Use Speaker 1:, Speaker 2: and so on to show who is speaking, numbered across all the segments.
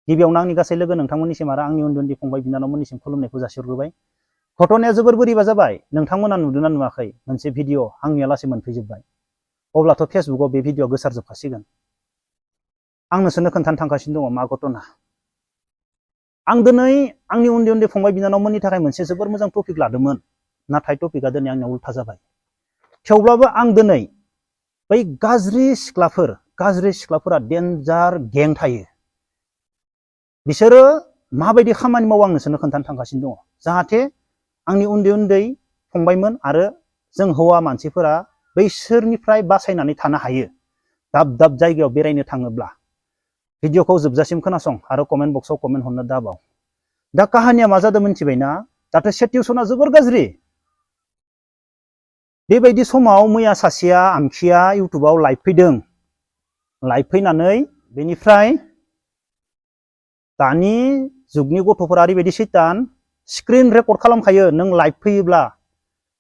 Speaker 1: गिबियावनो आंनि गासै लोगो नोंथांमोननिसिम आरो आंनि उन्दै उन्दै फंबाय बिनानावमोननिसिम खुलुमनायखौ जासिहरग्रोबाय। घटनाया जोबोर बोरैबा जाबाय। नोंथांमोना नुदोंना नुवाखै? मोनसे भिडिअ आंनिया लासै मोनफैजोब्बाय। अब्लाथ' फेसबुकाव बे भिडिअआ गोसारजोबखासिगोन। आं नोंसोरनो खोन्थानो थांगासिनो दङ मा घटना। आं दिनै आंनि उन्दै उन्दै फंबाय बिनानावमोननि थाखाय मोनसे जोबोर मोजां टपिक लादोंमोन। नाथाय टपिकआ दिनै आंनिया उल्था जाबाय। थेवब्लाबो आं दिनै बै गाज्रि सिख्लाफोरा डेन्जार गें थायो। बिसोरो माबायदि खामानि मावो आं नोंसोरनो खोन्थानो थांगासिनो दङ। जाहाथे आंनि उन्दै उन्दै फंबायमोन आरो जों हौवा मानसिफोरा बैसोरनिफ्राय बासायनानै थानो हायो। दाब दाब जायगायाव बेरायनो थाङोब्ला भिडिअखौ जोबजासिम खोनासं आरो कमेन्ट बक्सआव कमेन्ट हरनो दाबाव। दा काहानिया मा जादों मिथिबायना? दाथ' सिचुवेसना जोबोर गाज्रि। बेबायदि समाव मैया सासेया आमखिया इउटुबाव लाइभ फैदों। लाइभ फैनानै बेनिफ्राय दानि जुगनि गथ'फोरा ओरैबायदि सैतान स्क्रिन रेकर्ड खालामखायो नों लाइभ फैयोब्ला।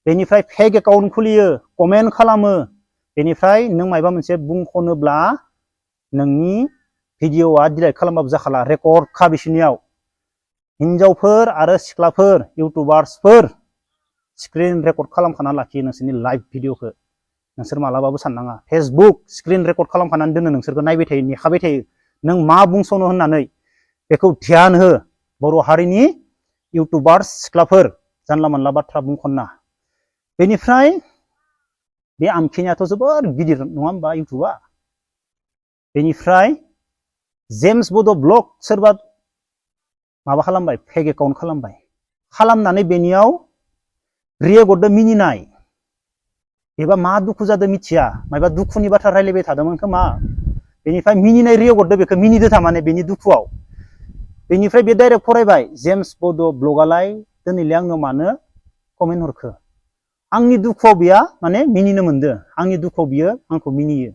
Speaker 1: बेनिफ्राय फेक एकाउन्ट खुलियो, कमेन्ट खालामो। बेनिफ्राय नों माबा मोनसे बुंखनोब्ला नोंनि भिडिअआ डिलिट खालामबाबो जाखाला, रेकर्डखा बिसोरनियाव। हिनजावफोर आरो सिख्लाफोर इउटुबार्सफोर स्क्रिन रेकर्ड खालामखाना लाखियो नोंसोरनि लाइभ भिडिअखौ। नोंसोर मालाबाबो साननाङा। फेसबुक स्क्रिन रेकर्ड खालामखानानै दोनो, नोंसोरखौ नायबाय थायो, नेखाबाय थायो। नों मा बुंसनो होननानै बेखौ ध्यान हो। बर' हारिनि इउटुबार्स सिख्लाफोर जानला मोनला बाथ्रा बुंखनना। बेनिफ्राय बे आमखिनियाथ' जोबोर गिदिर नङा होमबा इउटुबा। बेनिफ्राय जेम्स बड' ब्लग सोरबा माबा खालामबाय, फेक एकाउन्ट खालामबाय। खालामनानै बेनियाव रियेगरदो मिनिनाय। एबा मा दुखु जादों मिथिया, माबा दुखुनि बाथ्रा रायलायबाय थादोंमोन खोमा। बेनिफ्राय मिनिनाय रियेगरदो बेखौ मिनिदो थारमाने बेनि दुखुआव। बेनिफ्राय बे डाइरेक्ट फरायबाय, जेम्स बड' ब्लगालाय दिनैलाय आंनो मानो कमेन्ट हरखो? आंनि दुखुआव बिया माने मिनिनो मोनदो। आंनि दुखुआव बियो आंखौ मिनियो।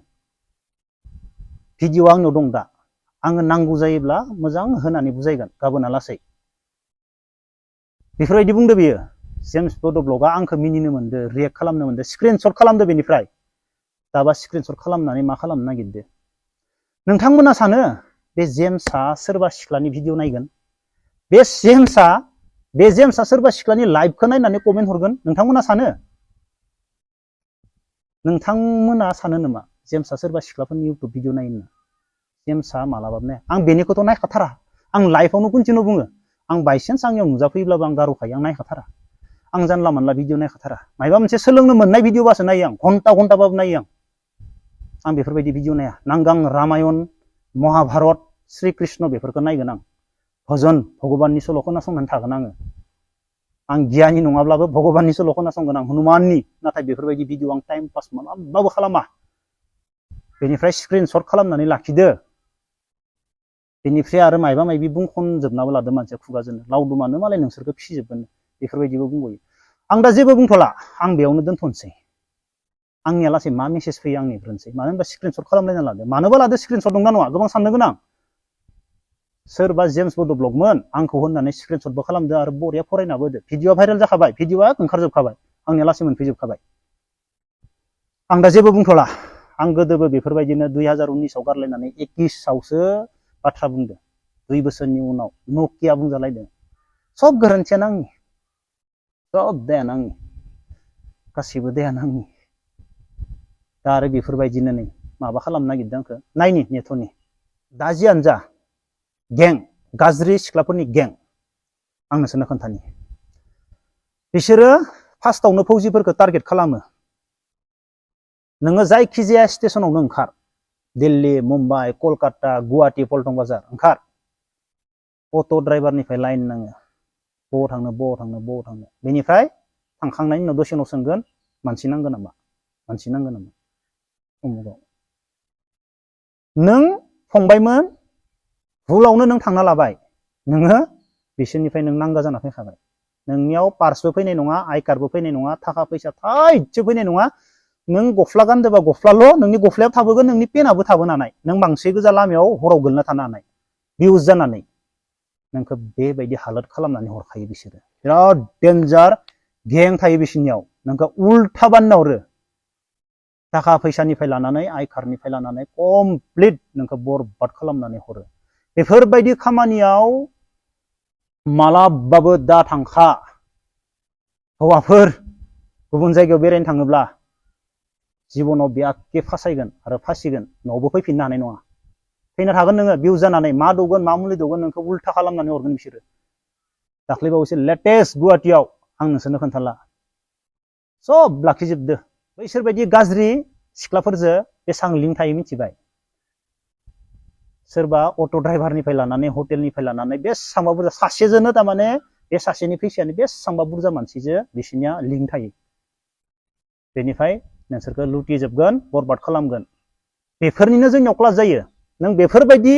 Speaker 1: भिडिअ आंनाव दं दा। आङो नांगौ जायोब्ला मोजां होनानै बुजायगोन गाबोन लासै। बेफोरबायदि बुंदो बियो। जेम्स बड' ब्लगआ आंखौ मिनिनो मोनदो, रियेक्ट खालामनो मोनदो, स्क्रिनशट खालामदो बेनिफ्राय। दाबा स्क्रिनशट खालामनानै मा खालामनो नागिरदो? नोंथांमोना सानो बे जेम्सआ सोरबा सिख्लानि भिडिअ नायगोन? बे जेम्सआ सोरबा सिख्लानि लाइभखौ नायनानै कमेन्ट हरगोन? नोंथांमोना सानो? नोंथांमोना सानो नामा जेम्सआ सोरबा सिख्लाफोरनि इउटुब भिडिअ नायो होनना? जेम्सआ मालाबाबो नाया। आं बेनिखौथ' नायखाथारा। आं लाइफआवनो कन्टिनिउ बुङो। आं बायसान्स आंनियाव नुजाफैयोब्लाबो आं गार'खायो, आं नायखाथारा। आं जानला मोनला भिडिअ नायखाथारा। माबा मोनसे सोलोंनो मोननाय भिडिअबासो नायो आं, घन्टा घन्टाबाबो नायो आं बेफोरबायदि भिडिअ नाया। नांगौ आं रामायण, महाभारत, श्री कृष्ण बेफोरखौ नायगोन आं। भजन, भगबाननि सल' खोनासंनानै थागोन आङो। आं गियानि नङाब्लाबो भगबाननि सल' खोनासंगोन आं, हनुमाननि। नाथाय बेफोरबायदि भिडिअ आं टाइम पास मालाबाबो खालामा। बेनिफ्राय स्क्रिनशट खालामनानै लाखिदो। बेनिफ्राय आरो मायबा मायबि बुंखनजोबनाबो लादो मानसिया खुगाजोंनो। लावदुमानो मालाय नोंसोरखौ फिसिजोबगोन बेफोरबायदिबो बुंबोयो। आं दा जेबो बुंथ'ला, आं बेयावनो दोनथ'नोसै। आंनिया लासै मा मेसेज फैयो आं नेग्रोनोसै। मानो होनबा स्क्रिनशट खालामलायना लादो। मानोबा लादो स्क्रिनशट नंना नङा? गोबां साननो गोनां। सोरबा जेम्स बड' ब्लगमोन आंखौ होननानै स्क्रिनशटबो खालामदो आरो बरिया फरायनाबो होदो। भिडिअआ भाइरेल जाखाबाय, भिडिअआ ओंखारजोबखाबाय, आंनिया लासै मोनफैजोबखाबाय। आं दा जेबो बुंथ'ला। आं गोदोबो बेफोरबायदिनो 2019आव गारलायनानै 21आवसो बाथ्रा बुंदो। 2 बोसोरनि उनाव नकिया बुंजालायदों। सब गोरोन्थियानो आंनि, सब दायानो आंनि, गासैबो दायानो आंनि। दा आरो बेफोरबायदिनो नै माबा खालामनो नागिरदों आंखौ। नायनि नेथ'नि। दा जियानो जा, गें, गाज्रि सिख्लाफोरनि गें। आं नोंसोरनो खोन्थानि। बिसोरो फार्स्टआवनो फौजिफोरखौ टारगेट खालामो। नोङो जायखिजाया स्टेसनावनो ओंखार, दिल्ली, मुम्बाइ, कलकाता, गुवाहाटी, पल्टन बाजार ओंखार, अट' ड्राइभारनिफ्राय लाइन नाङो। बबाव थांनो, बबाव थांनो, बबाव थांनो। बेनिफ्राय थांखांनायनि उनाव दसे उनाव सोंगोन, मानसि नांगौ नामा? मानसि नांगौ नामा? उमुगाव। नों फंबायमोन, भुलावनो नों थांना लाबाय। नोङो बिसोरनिफ्राय नों नांगा जाना फैखाबाय। नोंनियाव पार्सबो फैनाय नङा, आइ कार्डबो फैनाय नङा, थाखा फैसा थाइसेबो फैनाय नङा। नों गस्ला गानदोंबा गस्लाल', नोंनि गस्लायाव थाबोगोन, नोंनि पेनाबो थाबोनो हानाय। नों बांसिन गोजा लामायाव हराव गोलैना थानो हानाय। भिउस जानानै नोंखौ बेबायदि हालोद खालामनानै हरखायो बिसोरो। बिराद डेन्जार गें थायो बिसोरनियाव। नोंखौ उल्था बानायना हरो। थाखा फैसानिफ्राय लानानै, आइ कार्डनिफ्राय लानानै कमप्लिट नोंखौ बरबाद खालामनानै हरो। बेफोरबायदि खामानियाव मालाबाबो दा थांखा। हौवाफोर गुबुन जायगायाव बेरायनो थाङोब्ला जिबनाव बिरादके फासायगोन आरो फासिगोन, न'आवबो फैफिननो हानाय नङा। फैनो थागोन नोङो बिउ जानानै मा दौगोन मा मुलि दौगोन नोंखौ उल्था खालामनानै हरगोन बिसोरो। दाख्लैबावैसो लेटेस्ट गुवाहाटियाव आं नोंसोरनो खोन्थाला सब लाखिजोबदो। बैसोर बायदि गाज्रि सिख्लाफोरजों बेसेबां लिंक थायो मिथिबाय। सोरबा अट' ड्राइभारनिफ्राय लानानै हटेलनिफ्राय लानानै बेसेबांबा बुरजा सासेजोंनो थारमाने बे सासेनि फैसायानो बेसेबांबा बुरजा मानसिजों बिसोरनिया लिंक थायो। बेनिफ्राय नोंसोरखौ लुटिजोबगोन, बरबाद खालामगोन। बेफोरनिनो जोंनियाव क्लास जायो। नों बेफोरबायदि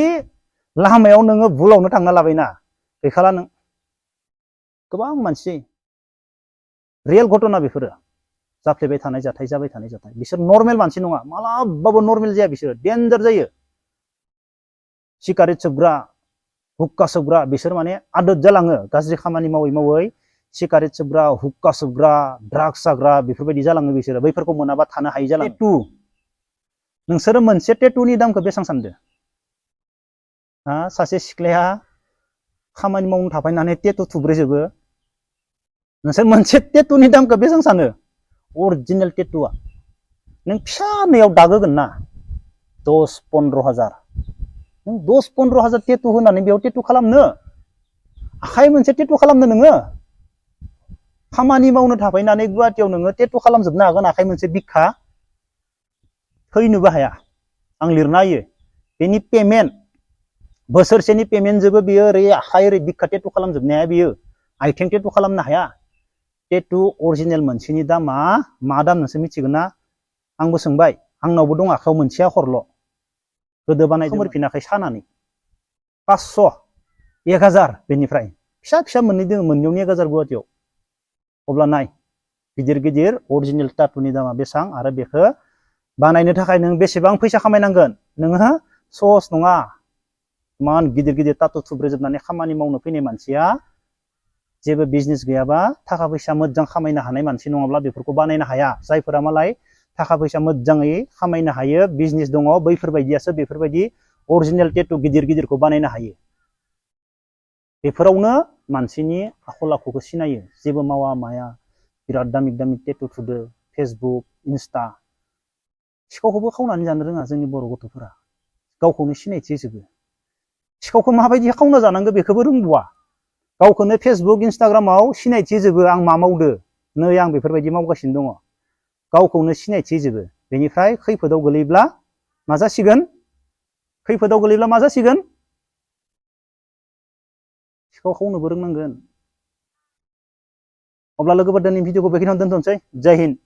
Speaker 1: लामायाव नोङो भुलावनो थांना लाबायना गैखाला नों। गोबां मानसि रियेल घटना बेफोरो जाफ्लेबाय थानाय जाथाय, जाबाय थानाय जाथाय। बिसोर नर्मेल मानसि नङा, मालाबाबो नर्मेल जाया बिसोर, डेन्जार जायो। सिगारेट सोबग्रा, हुक्का सोबग्रा बिसोर माने आदत जालाङो। गाज्रि खामानि मावै मावै सिगारेट सोबग्रा, हुक्का सोबग्रा, ड्राग्स जाग्रा बेफोरबायदि जालाङो बिसोरो। बैफोरखौ मोनाबा थानो हायि जालाङो। टेटु, नोंसोरो मोनसे टेटुनि दामखौ बेसेबां सानदो? सासे सिख्लाया खामानि मावनो थाफायनानै टेटु थुब्रेजोबो। नोंसोर मोनसे टेटुनि दामखौ बेसेबां सानो? अरिजिनेल टेटुआ नों फिसानैयाव दागोगोन ना 10-15 हाजार। नों 10-15 हाजार टेटु होनानै बेयाव टेटु खालामनो? आखाइ मोनसे टेटु खालामनो नोङो? खामानि मावनो थाफायनानै गुवाहाटियाव नोङो टेटु खालामजोबनो हागोन आखाइ मोनसे बिखा? फैनोबो हाया। आं लिरना होयो। बेनि पेमेन्ट, बोसोरसेनि पेमेन्टजोंबो बियो ओरै आखाइ ओरै बिखा टेटु खालामजोबनो हाया बियो। आइथिं टेटु खालामनो हाया। टेटु अरिजिनेल मोनसेनि दामा मा दाम नोंसोर मिथिगोन ना? आंबो सोंबाय, आंनावबो दं आखाइयाव मोनसेया हरल'। गोदो बानायदों खोमोरफिनाखै सानानै 500, 1000 बेनिफ्राय फिसा फिसा मोननै दङ, मोननैयावनो 1000 गुवाहाटियाव। अब्ला नाय गिदिर गिदिर अरिजिनेल टाटुनि दामा बेसेबां आरो बेखौ बानायनो थाखाय नों बेसेबां फैसा खामायनांगोन। नोङो सहस नङा। इमान गिदिर गिदिर टाटु थुब्रेजोबनानै खामानि मावनो फैनाय मानसिया जेबो बिजनेस गैयाबा, थाखा फैसा मोजां खामायनो हानाय मानसि नङाब्ला बेफोरखौ बानायनो हाया। जायफोरा मालाय थाखा फैसा मोजाङै खामायनो हायो, बिजनेस दङ, बैफोरबायदियासो बेफोरबायदि अरिजिनेल टेटु गिदिर गिदिरखौ बानायनो हायो। बेफोरावनो मानसिनि आखल आखुखौ सिनायो। जेबो मावा माया बिराद दामि दामि टेटु थुदो, फेसबुक, इन्स्टा। सिखावखौबो खावनानै जानो रोङा जोंनि बर' गथ'फोरा, गावखौनो सिनायथि होजोबो। सिखावखौ माबायदि खावना जानांगौ बेखौबो रोंबावा। गावखौनो फेसबुक, इन्स्टाग्रामाव सिनायथि होजोबो, आं मा मावदो, नै आं बेफोरबायदि मावगासिनो दङ। गावखौनो सिनायथि होजोबो। बेनिफ्राय खैफोदाव गोलैब्ला मा जासिगोन? खैफोदाव गोलैब्ला मा जासिगोन? सिखाव खावनोबो रोंनांगोन। अब्ला लोगोफोर दिनैनि भिडिअखौ बेखिनियावनो दोनथ'नोसै। जय हिन्द।